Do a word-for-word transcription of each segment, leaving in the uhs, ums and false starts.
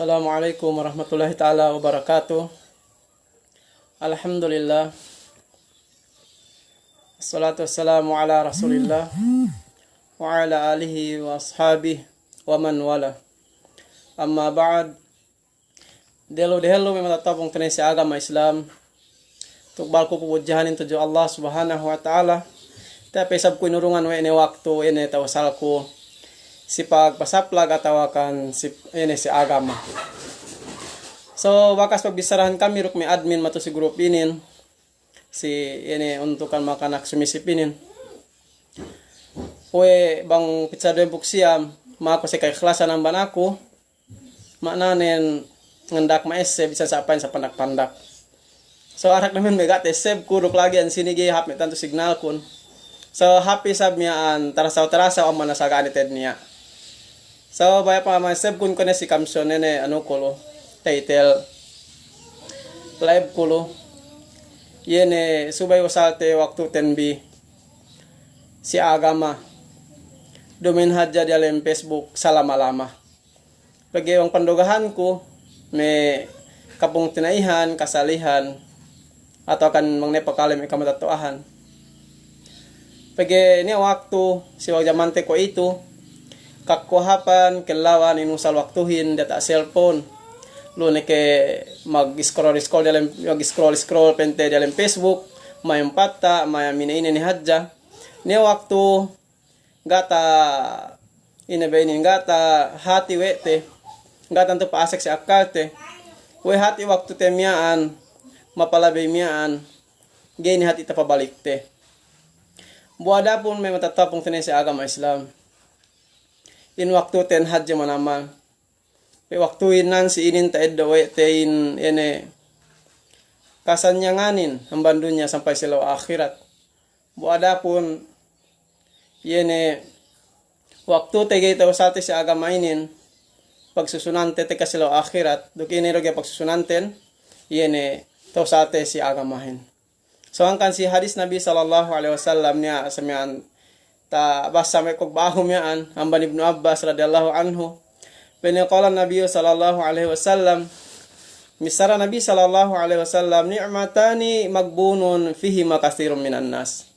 Assalamu alaikum warahmatullahi ta'ala wabarakatuh. Alhamdulillah. Wassalatu wassalamu ala Rasulillah wa ala alihi wa ashabihi wa man wala. Amma ba'd. Dehellu-dehellu me' matetto'a pungtina'i si agama Islam. Tukbalku pubudjahanin tudju Allah Subhanahu wa Ta'ala. Tiya' pe isab ku inurungan we' ne waktu ine ta'usalku si pagpasaplag atawakan si ine si agama. So, bakas pagbissarahan kami duk me' admin matu'u si grup inin, si ine untukan makanak sumisip inin. We' bang pizza duwe buk siyam, maku si kaikhlasan amban aku, ma'nanen ngendak ma'esseb bisan sa' pa'in sa' pandak-pandak. So, arak namen me' ga' ta'essebku duk lagi' ensini' ga'i hāp me' tantu signalkun. So, hāp isab miya'an tarasaw-tarasaw amban sa' ga' ne te'ed niya'. So, baya' pa ma'essebkun kone si kamsone ne anuku lu, title liveku lu. Iye ne subey usalte waktuten bi si agama. Duma'in hadja diyalem Facebook salama-lama. Pegge' bang pandugahanku me' kapungtina'ihan, kasalihan, atawakan bang ne pakale me' kamatetto'ahan. Pegge' niya' waktu si waktu jamante kuwe'itu, kakuwahapan kellawan inusal waktuhin diyata' cellphone. Lu ne ke mag-scroll-scroll diyalem, mag-scroll-scroll pa'inte diyalem Facebook, mayam patta', mayam ine-ine ne hadja. Niya' waktu ga' ta ine be inin, ga' tahati we' te, ga' tantu pa'asek si akkalte. We' hati waktute miya'an, mapalabey miya'an, ga'i ne hati tapabalikte. Bu adapun me' matetto'a pungtina'i si agama Islam, in waktuten hadja manamal. Pe waktuhin nan si inin ta'eddo' we' te in ine kasanyanganin amban dunya sampay si ellew ahirat. Bu adapun iye ne waktute ga'i ta'usalte si agama inin, pagsusunante tekka si ellew ahirat, duk ine du ga'i pagsusunanten, iye ne ta'usalte si agamahin. So hangkan si hadis Nabi sallallahu alaihi wasallam niya' sa miya'an tabassa me' kugbahu miya'an, amban Ibnu Abbas radiyallahu anhu. Pa'inne qala Nabiyyu sallallahu alaihi wasallam, missara Nabi sallallahu alaihi wasallam, "Ni'matani maghbunun fihima katsirun minan nas."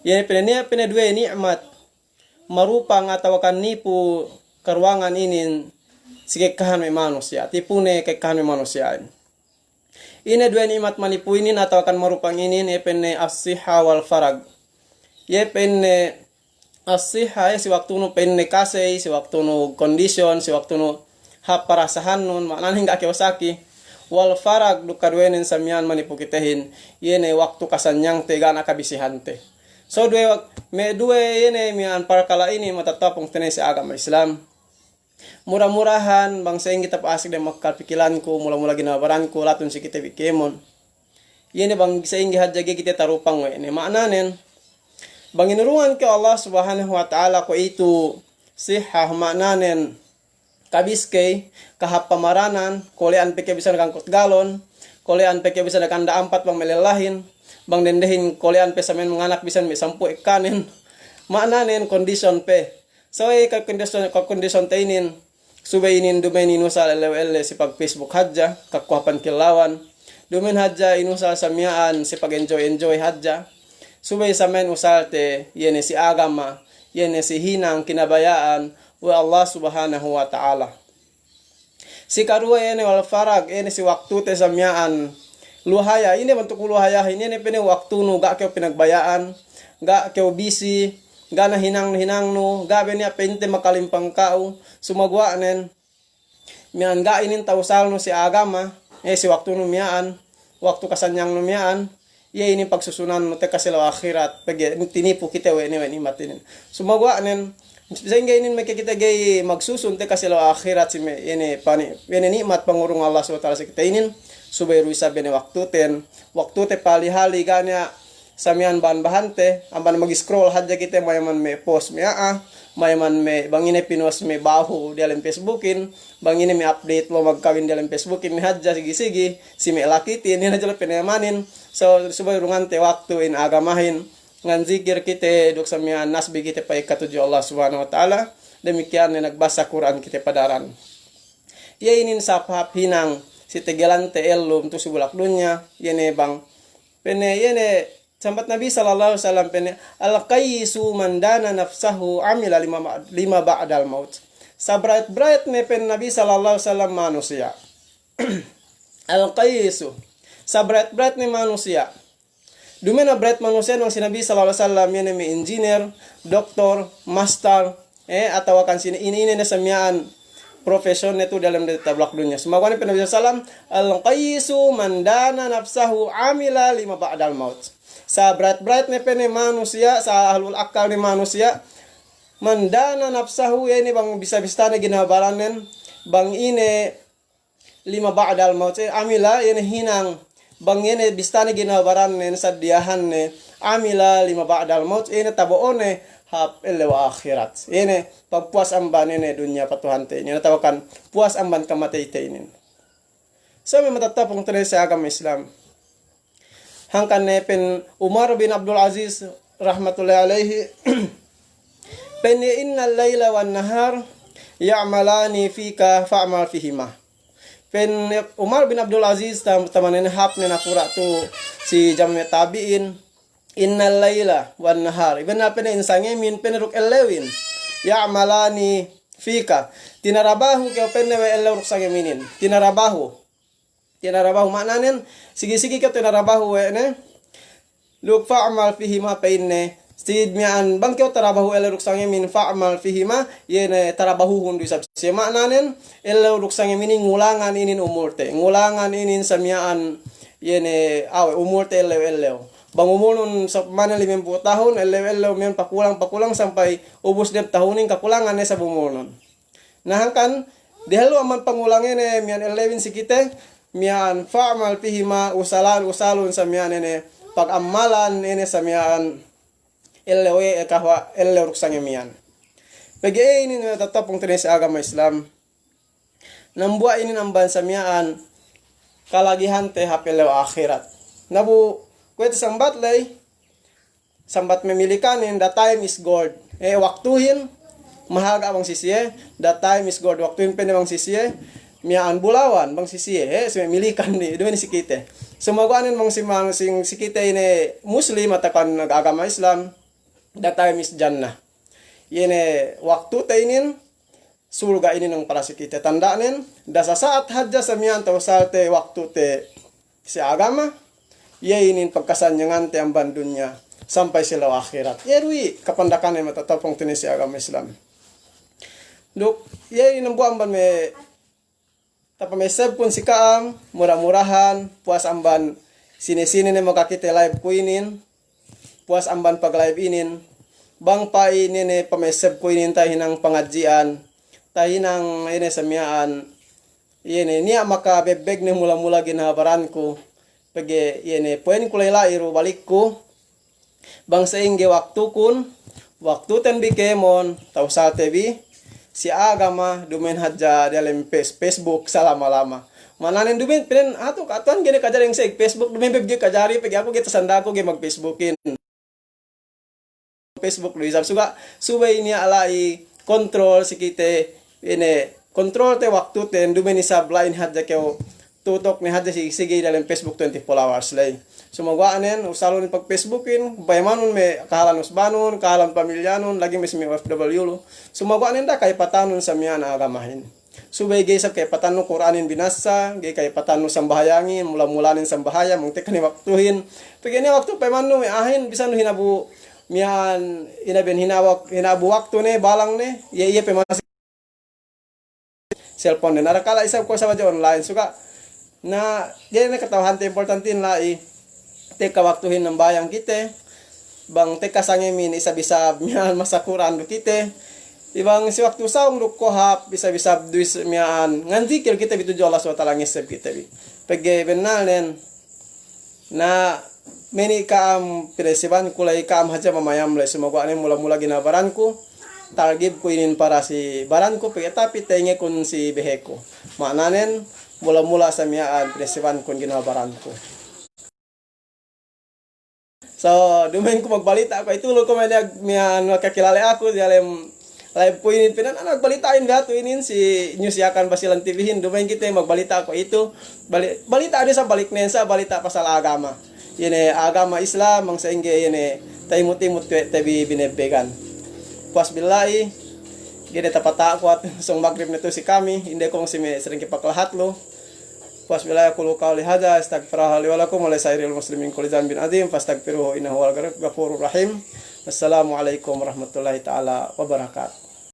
Iye ne pa'inne, niya' pa'inne duwe ni'mat marupang atawakan nipu karuwangan inin si ka'ekkahan me' manusiya', tipune ka'ekkahan me' manusiya'in. Ine duwe ni'mat manipu inin atawakan marupang inin, iye pa'inne as-sihha wal farag. Iye pa'inne as-sihha, iye si waktunu pa'inne kasey, si waktunu kondisyon, si waktunu hāp parasahannun, ma'ananen ga' kew saki. Wal farag, duk kaduwenen sa miya'an manipu kitehin, iye ne waktu kasanyangte ga' ne kabisihante. So duwe wak-, me' duwe iye ne miya'an parkala' inin matetto'a pungtina'i si agama Islam. Mura-murahan bang sa'ingge tapa'asek dem akkal pikilanku, mula-mula ginhawa baranku, latun si kite bi kēmon. Iye ne bang sa'ingge hadja ga'i kite tarupang we' ne. Ma'ananen, bang inurungan kew Allah Subhanahu wa Ta'ala kuwe'itu sihha, ma'ananen kabiskey, kahāp pamaranan, kole'an pe kew bisan kangkut galon, kole'an pe kew bisan kanda' ampat bang me' lellahin, bang dendehin kole'an pe sa miya'an manganak bisan me' sampū' ekkanen. Ma'ananen kondisyon pe. So, e, kakondisyon, kakondisyonte inin, subey inin duma'in inusal ellew-ellew si pag-Facebook hadja, kakuwahapan kellawan. Duma'in hadja inusal sa miya'an si pag-enjoy-enjoy hadja. Subey sa miya'an usalte, iye ne si agama, iye ne si hinang kinabaya'an we' Allah Subhanahu wa Ta'ala. Si karuwe ine wal farag, ine si waktute sa miya'an luhaya, ine bantuk luhayahin, ine pa'inne waktunu ga' kew pinagbaya'an, ga' kew bisi, ga' ne hinangnu-hinangnu, ga' be niya' pa'inte makalimpang ka'u, sumaguwa'nen miya'an ga' inin ta'usalnu si agama, e, si waktunu miya'an, waktu kasanyangnu miya'an, iye inin pagsusunannu tekka si ellew ahirat, pegge' tinipu kite we' ne we' ni'mat inin. Sumaguwa'nen, sa'ingge inin meke kite ga'i magsusun tekka si ellew ahirat si me' ine pani-, ine ni'mat pangurung Allah Subhanahu wa Ta'ala si kite inin, subey du isab ine waktuten, waktute pahali-hali ga' niya' sa miya'an bahan-bahante, amban mag-scroll hadja kite mayaman me' post me' a'a, mayaman me' bang ine pinost me' bahu diyalem Facebookin, bang ine me' update lo magkawin diyalem Facebookin hadja sigi-sigi, si me' lakitin, ine hadja lo pinayamanin. So, subey urungante waktu in agamahin, nganzikir kite, duk sa miya'an nasbi kite pa'ekka tudju Allah Subhanahu wa Ta'ala, damikiyan ne nagbassa Kur'an kite padaran. iye inin sahāp hinang si tegelante ellum tu' si bulak dunya, iye ne bang, pa'inne, iye ne, sambat Nabi sallallahu alaihi wasallam pa'inne, "Al-kayyisu man dana nafsahu amila lima, lima ba'dal maut." Sabrayat-brayat ne pa'in Nabi sallallahu alaihi wasallam manusiya'. Al-kayyisu. Sabrayat-brayat ne manusiya'. Duma'in abrayat manusiya' bang si Nabi sallallahu alaihi wasallam, iye ne me' engineer, doktor, master, eh, atawa kan sine, ine-ine ne sa miya'an profession ne tu' diyalem diyata' bulak dunya. Sumagawa' ne pa'in Nabi sallallahu alaihi wasallam, "Al-kayyisu man dana nafsahu amila lima ba'dal maut." Sabrayat-brayat ne pa'inne manusiya', sa ahlul akkal ne manusiya', man dana nafsahu, iye ne bang bisa-bisane ginhawa barannen, bang ine lima ba'dal maut, eh, amila, iye ne hinang, bang iye ne bistane ginhawa barannen, sadiyahanne, amila lima ba'dal maut, iye ne tabo'one hap ellew ahirat. Iye ne pagpuwas amban iye ne dunya patuhante, iye ne tabo'okan puwas amban kamateyte inin. So me' matatapung tene si agama Islam. Hangkan ne pa'in Umar bin Abdul Aziz rahmatullahi alaihi, pa'inne, "Innal layla wan nahar ya'malani fika fa'mal fihima." Pa'in Umar bin Abdul Aziz, tam-, tamanen hāp ne nakura' tu' si jame' tabi'in, "Innal layla wan nahar." Iye bennal pa'inne in sangemin, pa'inne duk ellewin. "Ya'malani fika." Tinarabahu kew pa'inne we' ellew duk sangeminin. Tinarabahu. Tinarabahu ma'nanen, sigi-sigi kew tinarabahu we' ne. Duk fa'mal fihima pa'inne. Si miya'an bang kew tarabahu ellew duk sangemin fa'mal fihima, iye ne tarabahuhun du isab siye. Ma'nanen, ellew duk sangeminin ngulangan inin umulte. Ngulangan inin sa miya'an, iye ne, awe', umulte ellew-ellew. Bang umulnun sa mane limempū' tahun, ellew-ellew miya'an pakulang-pakulang sampay ubus dem tahunin kakulangan ne isab umulnun. Na hangkan, dehellu amban pangulangene miya'an ellewin si kite, miya'an fa'mal fihima, usalan, usalun sa miya'an ine, pagamalan ine sa miya'an ellew, eh, kahwa' ellew duk sange miya'an. Pegge' inin tatapung tene si agama Islam. Nambuwa' inin amban sa miya'an kalagihante hap ellew ahirat. Na bu kuwe' te sambat ley, sambat me' Milikanin, "The time is gold." Eh, waktuhin mahalga' bang si siye, "The time is gold." Waktuhin pa'inne bang si siye, miya'an bulawan bang si siye, eh, si me' Milikan ne, duma'in si kite. Sumagawa' nen bang si, bang si, si kite ine Muslim atawa kan agama Islam, "The time is jannah." Iye ne waktute inin, surga' inin bang para si kite. Tanda'nen, da sasa'at hadja sa miya'an tawsalte waktute si agama, iye inin pagkasanyangante amban dunya sampay si ellew ahirat. Iye du i' kapandakanen matatapung tene si agama Islam. Duk, iye inin bu amban me' tapamessebkun si ka'am, mura-murahan puwas amban sine-sine ne makakite live ku inin, puwas amban pag-live inin, bang pa'in ine pamessebku inin tahinang pangadji'an, tahinang ine sa miya'an, iye ne, niya' makabebbeg ne mula-mula ginhawa baranku, pegge' iye ne, po'inku la'i-la'i du balikku, bang sa'ingge waktukun, waktuten bi kēmon, tawsalte bi si agama, duma'in hadja diyalem Face-, Facebook salama-lama. Ma'nanen duma'in pa'in, atu, ka'atuhan ga'i ne kajari enseg Facebook, duma'in bi ga'i kajari, pegge' aku ga'i tasandaku ga'i mag-Facebookin. Facebook du isab suga', subey niya' la'i kontrol si kite, ine, kontrolte waktuten, duma'in isab la'i ne hadja kew tutok ne hadja si, si ga'i diyalem Facebook twenty-four hours ley. Sumagawa' nen, usalun pag-Facebookin, payamanun me' kahalan usbanun, kahalan pamilyanun, lagi' me' si me' O F W lu. Sumagawa' nen da'a ka'ipatanun sa miya'an agamahin. Subey ga'i isab ka'ipatannu Kur'anin binassa, ga'i ka'ipatannu sambahayangin, mula-mulanen sambahayang, bang tekka ne waktuhin. Pegge' ne waktu payamannu me' a'ahin, bisan du hinabu miya'an, hinaben hinabu, hinabu waktu ne, balang ne, iye, iye pe masi cellphone ne. Na, arakala' isab kuwe' sabab hadja online suga'. Na, ga'i ne kata'uhante, importantin la'i tekka waktuhin nambahayang kite, bang tekka sangemin isab-isab miya'an masa Kur'an du kite. Iye bang si waktu sawung duk kohap isab-isab du is-, miya'an nganzikil kite bi tudju Allah Subhanahu wa Ta'ala, ngesseb kite bi. Pegge' bennalnen, na, meni ka'am pinessebku la'i, ka'am hadja mamayam la'i, sumagawa' ne mula-mula ginhawa baranku, targibku inin para si baranku, pegge' tapi tengekun si beheku. Ma'nanen, mula-mula sa miya'an pinessebkun ginhawa baranku. So, duma'in ku magbalita' aku, itu lu ku meni ag-, miya'an makakilale aku diyalem Live ku inin, pina'in magbalita inin, biha'tu inin si News Yakan Basilan TV hin, duma'in kite magbalita kuwe'itu. Bali-, balita du isab baliknen sa, balita pasal agama. Iye ne agama Islam, bang sa'ingge iye ne ta'imut-imut kuwe' te bi binebbegan. Puwas billahi, ga'i ne tapata'u kuwe' sōng magrib ne tu'u si kami, inde kong si me' sering kipaklahat lu. Puwas billahi, aqulu qawli hadha, astaghfirullaha li wa lakum wa li sa'iril muslimin kulli dhanbin adhim, fastaghfiruhu innahu huwal ghafurur rahim. Wassalamu alaikum warahmatullahi ta'ala wabarakatuh.